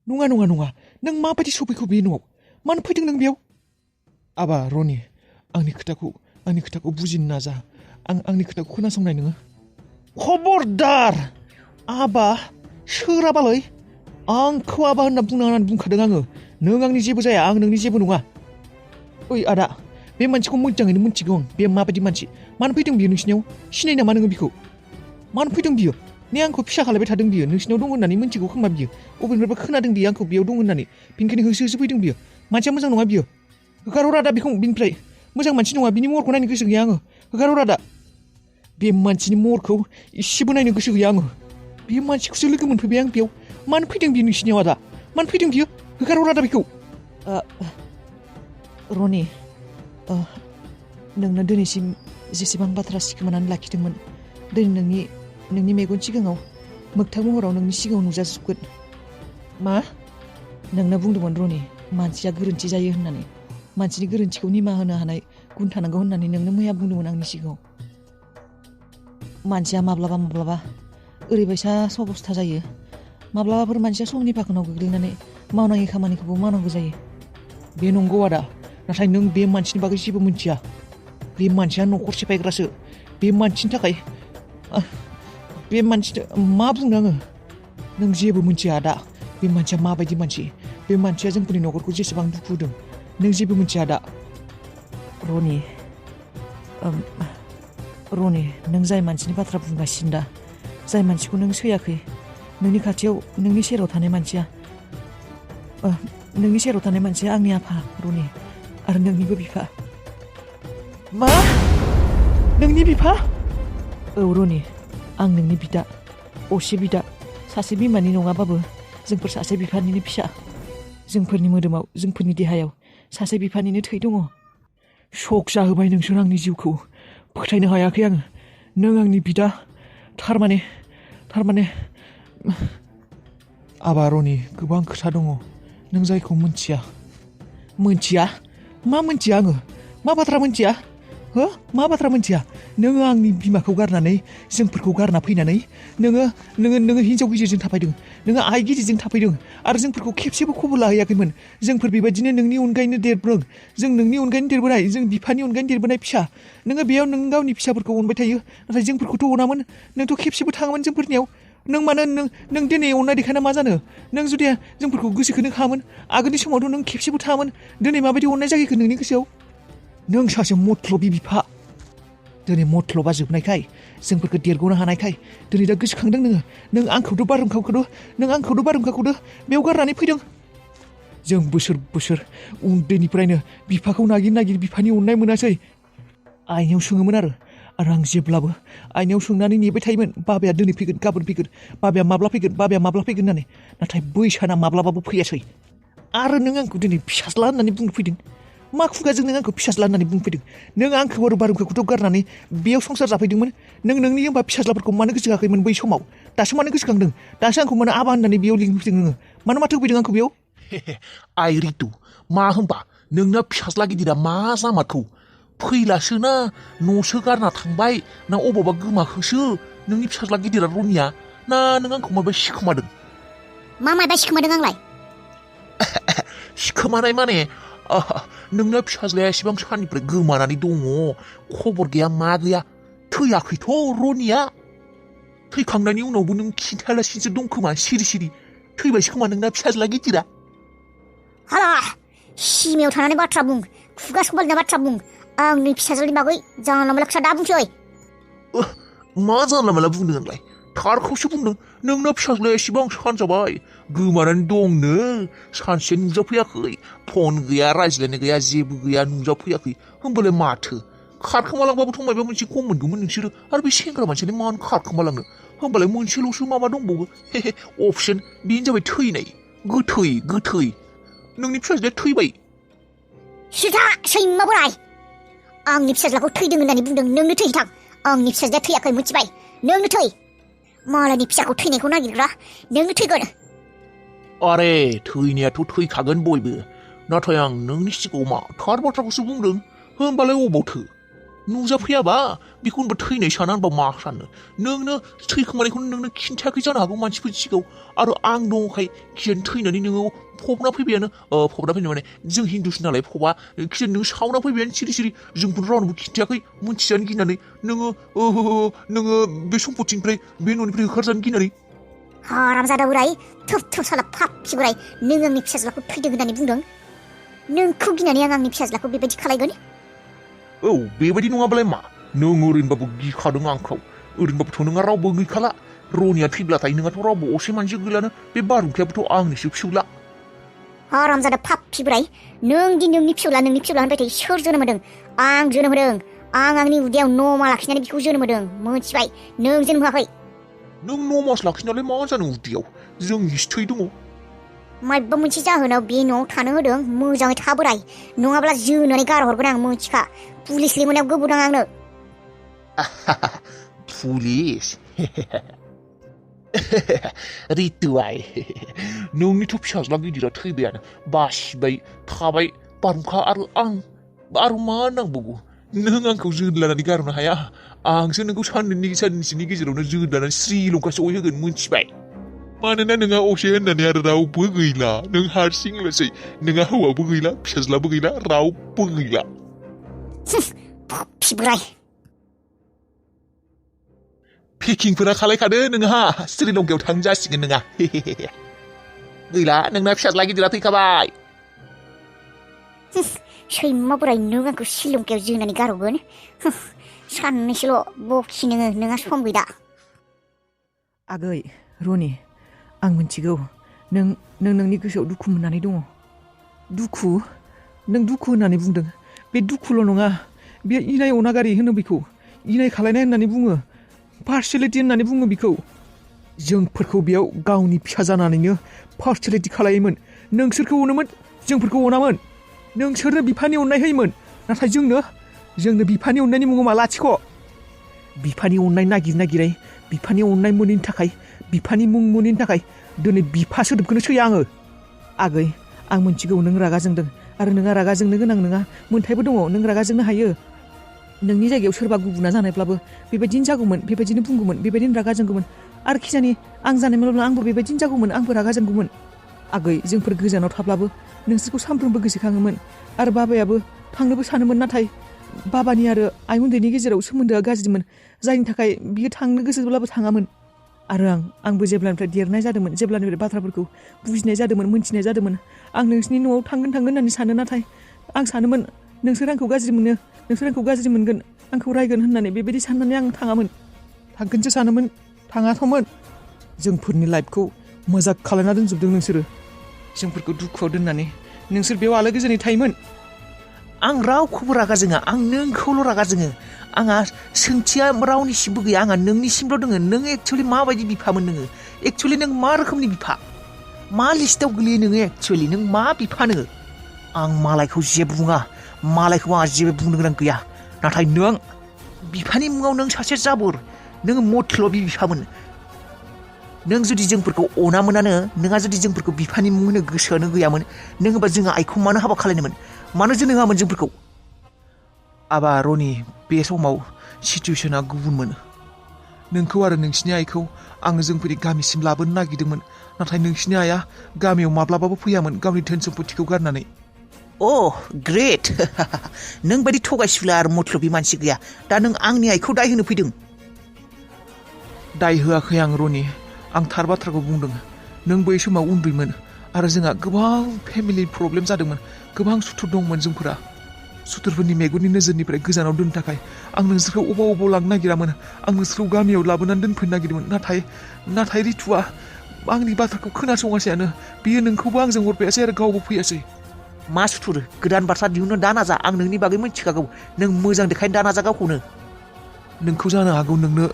नङा नों माबायदि सफैखो बे न'आव मानो फैदों नों बेयाव आबा रनि आंनि खोथाखौ बुजिनो नाजा आंनि खोथाखौ खोनासंनाय नोङो खबरदार आबा सोराबालै आंखौ आबा होनना बुंनाङा होननानै बुंखादों आङो नों आंनि जेबो जाया आं नोंनि जेबो नङा ओइ आदा बे मानसिखौ मोजाङैनो मिथिगौ आं बे माबायदि मानसि मानो फैदों बियो नोंसिनियाव सिनायो नामा नोङो बिखौ मानो फैदों बियो ने आंखौ फिसा खालायबाय थादों बियो नोंसिनाव दं होननानै मिथिगौ खोमा बियो अबेनिफ्रायबा खोनादों बियो आंखौ बेयाव दं होननानै बेनिखायनो होसो फैदों बियो मानसिया मोजां नङा बियो होखारहर आदा बेखौ बिनिफ्राय मोजां मानसि नङा बिनि महरखौ नायनो गोसो गैया आङो होखारहर आदा बे मानसिनि महरखौ इसेबो नायनो गोसो गैया आङो बे मानसिखौसो लोगो मोनफैबाय आं बेयाव मानो फैदों बियो नोंसिनियाव आदा मानो फैदों बियो होखारहर आदा बेखौ रनि नोंनो दिनैसिम जेसेबां बाथ्रा सिखोमानानै लाखिदोंमोन दिनै नोंनि मेगन सिगाङाव मोगथां महराव नोंनि सिगाङाव नुजाजोबगोन मा नोंनो बुंदोंमोन रनि मानसिया गोरोन्थि जायो होननानै मानसिनि गोरोन्थिखौ निमाहा होनो हानाय गुन थानांगौ होननानै नोंनो मैया बुंदोंमोन आंनि सिगाङाव मानसिया माब्लाबा ओरैबायसा अबस्था जायो माब्लाबाफोर मानसिया समनि फाखनाव गोग्लैनानै मावनाङि खामानिखौबो मावनांगौ जायो बे नंगौ आदा नाथाय नों बे मानसिनि बागै जेबो मिथिया बे मानसिया न'खर सिफायग्रासो बे मानसिनि थाखाय बे मानसिनो मा बुंनो आङो नों जेबो मिथिया आदा बे मानसिया माबायदि मानसि बे मानसिया जोंफोरनि न'खरखौ जेसेबां दुखु होदों नों जेबो मिथिया आदा रनि नों जाय मानसिनि बाथ्रा बुंगासिनो दा जाय मानसिखौ नों सैयाखै नोंनि खाथियाव नोंनि सेराव थानाय मानसिया आंनि आफा रनि आरो नोंनिबो बिफा मा नोंनि बिफा औ रनि आं नोंनि बिदा असे बिदा सासे बिमानि नङाबाबो जोंफोर सासे बिफानिनो फिसा जोंफोरनि मोदोमाव जोंफोरनि देहायाव सासे बिफानिनो थै दङ शक जाहोबाय नोंसोर आंनि जिउखौ फोथायनो हायाखै आङो नों आंनि बिदा थारमाने आबा रनि गोबां खोथा दङ नों जायखौ मिथिया मा मिथिया आङो मा बाथ्रा मिथिया मा बाथ्रा मिथिया नोङो आंनि बिमाखौ गारनानै जोंफोरखौ गारना फैनानै नोङो हिन्जाव गिदिरजों थाफैदों नोङो आइ गिदिरजों थाफैदों आरो जोंफोरखौ खेबसेबो खबर लाहैयाखैमोन जोंफोर बेबायदिनो नोंनि अनगायैनो देरबोदों जों नोंनि अनगायैनो देरबोनाय जों बिफानि अनगायैनो देरबोनाय फिसा नोङो बेयाव नों गावनि फिसाफोरखौ अनबाय थायो नाथाय जोंफोरखौथ' अनामोन नोंथ' खेबसेबो थाङामोन जोंफोरनियाव नों मानो नों दिनै अननाय देखायना मा जानो नों जुदि जोंफोरखौ गोसोखौनो खामोन आगोलनि समावथ' नों खेबसेबो थाङामोन दिनै माबायदि अननाय जागोन नोंनि गोसोआव नों सासे मत्लबि बिफा दिनै मत्लबा जोबनायखाय जोंफोरखौ देरग'नो हानायखाय दिनै दा गोसोखांदों नों आंखौथ' बारहुंखाखौथ' बेयाव गारनानै फैदों जों बोसोर उन्दैनिफ्रायनो बिफाखौ नागिर बिफानि अननाय मोनासै आइनाव सोङोमोन आरो आं जेब्लाबो आइनाव सोंनानै नेबाय थायोमोन बाबाया दिनै फैगोन गाबोन फैगोन बाबाया माब्ला फैगोन होननानै नाथाय बै साना माब्लाबाबो फैयासै आरो नों आंखौ दिनै फिसाज्ला होननानै बुंनो फैदों मा खुगाजों नों आंखौ फिसाज्ला होननानै बुंफैदों नों आंखौ आरो बारहुंखाखौथ' गारनानै बेयाव संसार जाफैदोंमोन नोंनि होमबा फिसाज्लाफोरखौ मानो गोसोखाङाखैमोन बै समाव दासो मानो गोसोखांदों दासो आंखौ मानो आबा होननानै बेयाव लिंफैदों नोङो माथो होफैदों आंखौ बेयाव आइ रितु मा होनबा नोंना फिसाज्ला गिदिरा मा जामारखौ फैलासोना न'सो गारना थांबाय ना अबावबा गोमाखोसो नोंनि फिसाज्ला गिदिरा रनिया ना नों आंखौ माबा सिखोमादों माबा सिखोमादों आंलाय सिखोमानाय माने नोंना फिसाज्लाया एसेबां साननिफ्राय गोमानानै दङ खबर गैया मा गैया थैयाखैथ' रनिया थैखांनायनि उनावबो नों खिन्थायालासिनोसो दंखोमा सिरि थैबायसो खोमा नोंना फिसाज्ला गिदिरा हाला सिमायाव थानानै बाथ्रा बुं खुगा सबालिना बाथ्रा बुं आंनि फिसाज्लानि बागै जानला मोनला खोथा दा बुंसै मा जानला मोनला बुंदों आंलाय थारखौसो बुंदों नोंना फिसाज्लाया एसेबां सान जाबाय गोमानानै दंनो सानसे नुजाफैयाखै फन गैया रायज्लायनाय गैया जेबो गैया नुजाफैयाखै होमबालाय माथो खारखोमालांबाबोथ' माबा मोनसे खम मोनगौमोन नोंसोरो आरो बे सेंग्रा मानसियालाय मानो खारखोमालांनो होमबालाय मोनसेल'सो माबा दंबावो अपसन बेनो जाबाय थैनाय गोथै नोंनि फिसाज्लाया थैबाय सिथा सैमा बोराय आंनि फिसाज्लाखौ थैदों होननानै बुंदों नोंनो थैथां आंनि फिसाज्लाया थैयाखै मिथिबाय नोंनो थै मालायनि फिसाखौ थैनायखौ नागिरग्रा नोंनो थैगोन आरे थैनायाथ' थैखागोन बयबो नाथाय आं नोंनि सिगाङाव मा थार बाथ्राखौसो बुंदों होमबालाय अबावथो नुजाफैयाबा बेखौ होनबा थैनाय साना होनबा मा सानो नोंनो थैखोमानायखौ नोंनो खिन्थायाखै जानो हागौ मानसिफोरनि सिगाङाव आरो आं दङखाय खिजानो थैनानै नोङो फबना फैबायानो फबना फैनो माने जों हिन्दुसो नालाय फबा खिजानो नों सावना फैबायानो सिरि सिरि जोंखौनो रावनोबो खिन्थायाखै मोनथिजानो गिनानै नोङो बे सम्पतिनिफ्राय बे न'निफ्राय होखारजानो गिनानै हारामजादा बोराय थुब थुब साला फाफि बोराय नों आंनि फिसाज्लाखौ थैदों होननानै बुंदों नोंखौ गिनानै आं आंनि फिसाज्लाखौ बेबायदि खालायगोन औ बेबायदि नङाबालाय मा नों ओरैनोबाबो गिखादों आंखौ ओरैनोबाबोथ' नोंहा रावबो गैखाला रनिया थैब्लाथाय नोंहाथ' रावबो असे मानसि गैलानो बे बारहुंखायाबोथ' आंनिसो फिसौला हारामजादा फाफि बोराय नों दि नोंनि फिसौला होनबाय थायो सोर जोनोम होदों आं जोनोम होदों आं आंनि उदैयाव नमा लाखिनानै बिखौ जोनोम होदों मोनथिबाय नों जोनोम होआखै नों 9 मास लाखिनालाय मा जानो उदैयाव जोंनिसो थै दङ माबा मोनसे जाहोनाव बे न'आव थानो होदों मोजाङै था बोराय नङाब्ला जोनानै गारहरगोन आं मोनथिखा पुलिस लिंहरनायाव गोबावदों आंनो पुलिस रितुआय नोंनिथ' फिसाज्ला गिदिरा थैबायानो बासिबाय थाबाय बारहुंखा आरो मा नांबावगौ नों आंखौ जोन लानानै गारहरनो हाया आंसो नोंखौ साननैसोनि गेजेरावनो जोन लानानै श्रीलंका सहैहोगोन मोनथिबाय मानोना नोंहा असे होननानै आरो रावबो गैला नों हारसिंल'सै नोंहा हौवाबो गैला फिसाज्लाबो गैला रावबो गैला बोराय पेकिंफोरा खालायखादो नोंहा श्रीलंकायाव थांजासिगोन नोंहा गैला नोंना फिसाज्ला गिदिरा थैखाबाय सैमा बोराय नों आंखौ श्रीलंकायाव जोनानै गारहरगोन साननैसोल' बखि नोंहा सम गैला आगै रनि आं मिथिगौ नोंनि गोसोआव दुखु मोननानै दङ नों दुखु होननानै बुंदों बे दुखुल' नङा बे इनाय अनागारि होनो बेखौ इनाय खालायनाय होननानै बुङो पार्सियेलिटि होननानै बुङो बेखौ जोंफोरखौ बेयाव गावनि फिसा जानानैनो पार्सियेलिटि खालायोमोन नोंसोरखौ अनोमोन जोंफोरखौ अनामोन नोंसोरनो बिफानि अननाय होयोमोन नाथाय जोंनो बिफानि अननायनि मुङाव मा लाथिख' बिफानि अननाय नागिरै बिफानि अननाय मोनैनि थाखाय बिफानि मुं मोनैनि थाखाय दिनै बिफा सोदोबखौनो सैया आङो आगै आं मिथिगौ नों रागा जोंदों आरो नोंहा रागा जोंनो गोनां नङा मोन्थायबो दङ नों रागा जोंनो हायो नोंनि जायगायाव सोरबा गुबुना जानायब्लाबो बेबायदिनो जागौमोन बेबायदिनो बुंगौमोन बेबायदिनो रागा जोंगौमोन आरो खिजानि आं जानायमोनब्ला आंबो बेबायदिनो जागौमोन आंबो रागा जोंगौमोन आगै जोंफोर गोजानाव थाब्लाबो नोंसोरखौ सानफ्रोमबो गोसोखाङोमोन आरो बाबायाबो थांनोबो सानोमोन नाथाय बाबानि आरो आइ उन्दैनि गेजेराव सोमोन्दोआ गाज्रिमोन जायनि थाखाय बियो थांनो गोसोब्लाबो थाङामोन आरो आंबो जेब्लानिफ्राय देरनाय जादोंमोन जेब्लानिफ्राय बाथ्राफोरखौ बुजिनाय जादोंमोन मोनथिनाय जादोंमोन आं नोंसिनि न'आव थांगोन होननानै सानो नाथाय आं सानोमोन नोंसोर आंखौ गाज्रि मोनो नोंसोर आंखौ गाज्रि मोनगोन आंखौ रायगोन होननानै बेबायदि साननानै आं थाङामोन थांगोनसो सानोमोन थाङाथ'मोन जोंफोरनि लाइफखौ मोजां खालायना दोनजोबदों नोंसोरो जोंफोरखौ दुखुआव दोननानै नोंसोर बेयाव आलो गोजोनै थायोमोन आं रावखौबो रागा जोङा आं नोंखौल' रागा जोङो आंहा सोंथिया रावनिसिमबो गैया आंहा नोंनिसिमल' दङ नों एक्सुवेलि माबायदि बिफामोन नोङो एक्सुवेलि नों मा रोखोमनि बिफा मा लिस्टआव गोलैयो नोङो एक्सुवेलि नों मा बिफा नोङो आं मालायखौ जेबो बुङा मालायखौ आंहा जेबो बुंनो गोनां गैया नाथाय नों बिफानि मुङाव नों सासे जाबोर नों मथलबि बिफामोन नों जुदि जोंफोरखौ अनामोनानो नोंहा जुदि जोंफोरखौ बिफानि मुं होनो गोसोआनो गैयामोन नों होनबा जोंहा आइखौ मानो हाबा खालायनोमोन मानो जोनोम होआमोन जोंफोरखौ आबा रनि बे समाव सिटुवेसना गुबुनमोन नोंखौ आरो नोंसिनि आइखौ आङो जोंफोरनि गामिसिम लाबोनो नागिरदोंमोन नाथाय नोंसिनि आइया गामियाव माब्लाबाबो फैयामोन गावनि धोन सम्पतिखौ गारनानै ग्रेट नों बायदि थगायसुला आरो मथलबि मानसि गैया दा नों आंनि आइखौ दाय होनो फैदों दाय होआखै आं रनि आं थार बाथ्राखौ बुंदों नों बै समाव उन्दैमोन आरो जोंहा गोबां फेमिलि प्रब्लेम जादोंमोन गोबां सुथुर दंमोन जोंफोरा सुथुरफोरनि मेगननि नोजोरनिफ्राय गोजानाव दोननो थाखाय आं नोंसोरखौ अबाव लांनो नागिरामोन आं नोंसोरखौ गामियाव लाबोनानै दोनफैनो नागिरदोंमोन नाथाय रितुआ आंनि बाथ्राखौ खोनासङासैयानो बियो नोंखौबो आंजों हरफायासै आरो गावबो फैयासै मा सुथुर गोदान बाथ्रा दिहुननो दा नाजा आं नोंनि बागै मिथिखागौ नों मोजां देखायनो दा नाजा गावखौनो नोंखौ जानो हागौ नोंनो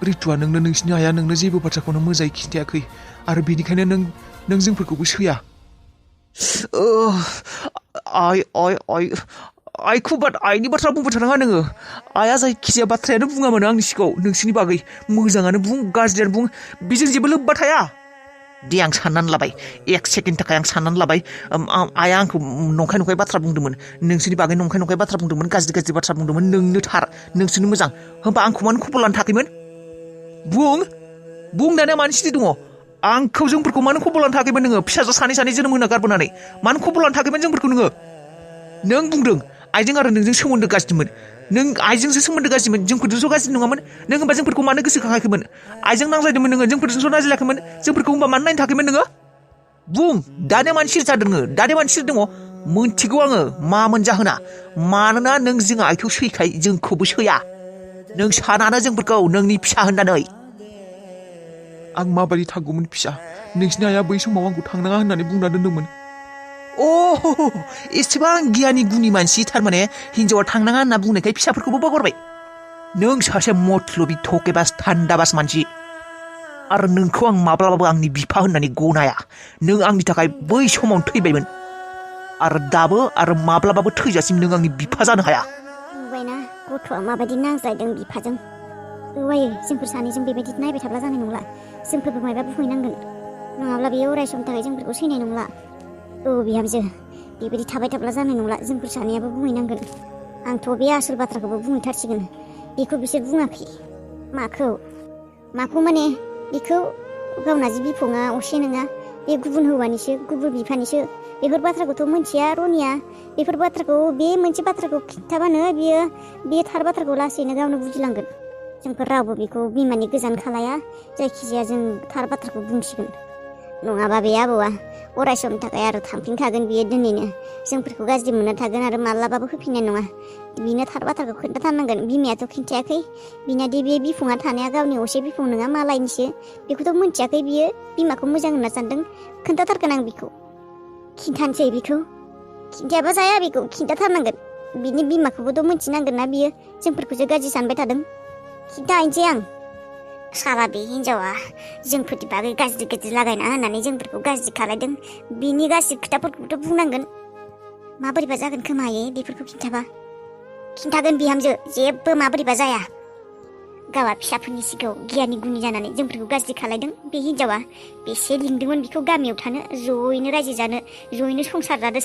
रितुआ नोंनो नोंसिनि आइया नोंनो जेबो बाथ्राखौनो मोजाङै खिन्थायाखै आरो बेनिखायनो नों जोंफोरखौबो सैया आइखौ आइनि बाथ्रा बुंबाय थानाङा नोङो आइया जायखिजाया बाथ्रायानो बुङामोन आंनि सिगाङाव नोंसिनि बागै मोजाङानो बुं गाज्रियानो बुं बेजों जेबो लोब्बा थाया दे आं साननानै लाबाय 1 सेकेन्डनि थाखाय आं साननानै लाबाय आइया आंखौ नंखाय बाथ्रा बुंदोंमोन नोंसोरनि बागै नंखाय बाथ्रा बुंदोंमोन गाज्रि बाथ्रा बुंदोंमोन नोंनो थार नोंसोरनो मोजां होमबा आंखौ मानो खबर लानो थाखायमोन बुं दानिया मानो सिरि दङ आंखौ जोंफोरखौ मानो खबर लानो थाखायमोन नोङो फिसाजो सानै जोनोम होना गारबोनानै मानो खबर लानो थाखायमोन जोंफोरखौ नों बुंदों आइजों आरो नोंजों सोमोन्दो गाज्रिमोन नों आइजोंसो सोमोन्दो गाज्रिमोन जोंफोरजोंसो गाज्रि नङामोन नों होमबा जोंफोरखौ मानो गोसोखाङाखैमोन आइजों नांज्लायदोंमोन नोङो जोंफोरजोंसो नांज्लायाखैमोन जोंफोरखौ होमबा मानो नायनो थाखायमोन नोङो बुं दानिया मानो सिरि जादों नोङो दानिया मानो सिरि दङ मोनथिगौ आङो मामोन जाहोना मानोना नों जों आइखौ सैखाय जोंखौबो सैया नों सानानो जोंफोरखौ नोंनि फिसा होननानै आं माबायदि थांगौमोन फिसा नोंसिनि आइया बै समाव आंखौ थांनाङा होननानै बुंना दोन्दोंमोन एसेबां गियानि गुनि मानसि थारमाने हिनजावा थांनाङा होनना बुंनायखाय फिसाफोरखौबो बावगारबाय नों सासे मतलबि थकेबास थान्दाबास मानसि आरो नोंखौ आं माब्लाबाबो आंनि बिफा होननानै गनाया नों आंनि थाखाय बै समावनो थैबायमोन आरो दाबो आरो माब्लाबाबो थैजासिम नों आंनि बिफा जानो हाया नुबायना गथ'आ माबायदि नांज्लायदों बिफाजों औवायो जोंफोर सानैजों बेबायदि नायबाय थाब्ला जानाय नंला जोंफोरबो मायबा बुंहैनांगोन नङाब्ला बेयो अराय समनि थाखाय जोंफोरखौ सैनाय नंला बिहामजो बेबायदि थाबाय थाब्ला जानाय नंला जोंफोर सानैयाबो बुंहैनांगोन आंथ' बे आसोल बाथ्राखौबो बुंहैथारसिगोन बेखौ बिसोर बुङाखै माखौ माने बेखौ गावना जि बिफङा असे नङा बे गुबुन हौवानिसो गुबुन बिफानिसो बेफोर बाथ्राखौथ' मोनथिया रनिया बेफोर बाथ्राखौ बे मोनसे बाथ्राखौ खिन्थाबानो बे थार बाथ्राखौ लासैनो गावनो बुजिलांगोन जोंफोर रावबो बेखौ बिमानि गोजान खालाया जायखिजाया जों थार बाथ्राखौ बुंसिगोन नङाबा बे आबौआ अराय समनि थाखाय आरो थांफिनखागोन बियो दिनैनो जोंफोरखौ गाज्रि मोनना थागोन आरो माब्लाबाबो फैफिननाय नङा बिनो थार बाथ्राखौ खोन्थाथारनांगोन बिमायाथ' खिन्थायाखै बिनादि बे बिफङा थानाया गावनि असे बिफं नङा मालायनिसो बेखौथ' मोनथियाखै बियो बिमाखौ मोजां होनना सानदों खोन्थाथारगोन आं बेखौ खिन्थानोसै बेखौ खिन्थायाबा जाया बेखौ खिन्थाथारनांगोन बिनि बिमाखौबोथ' मोनथिनांगोन ना बियो जोंफोरखौसो गाज्रि सानबाय थादों खिन्थाहैनोसै आं साला बे हिन्जावा जोंफोरनि बागै गाज्रि लागायना होननानै जोंफोरखौ गाज्रि खालायदों बिनि गाज्रि खोथाफोरखौथ' बुंनांगोन माबोरैबा जागोन खोमायो बेफोरखौ खिन्थागोन बिहामजो जेबो माबोरैबा जाया गावा फिसाफोरनि सिगाङाव गियानि गुनि जानानै जोंफोरखौ गाज्रि खालायदों बे हिन्जावा बेसे लिंदोंमोन बेखौ गामियाव थानो ज'यैनो रायजो जानो ज'यैनो संसार जादो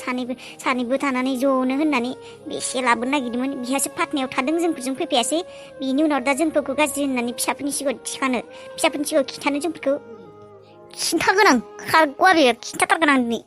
सानैबो थानानै ज'नो होननानै बेसे लाबोनो नागिरदोंमोन बिहासो फाथनायाव थादों जोंफोरजों फैफायासै बिनि उनाव दा जोंफोरखौ गाज्रि होननानै फिसाफोरनि सिगाङाव खिन्थानो जोंफोरखौ खिन्थागोन आं खारग'आ बेयो खिन्थाथारगोन आं दिनै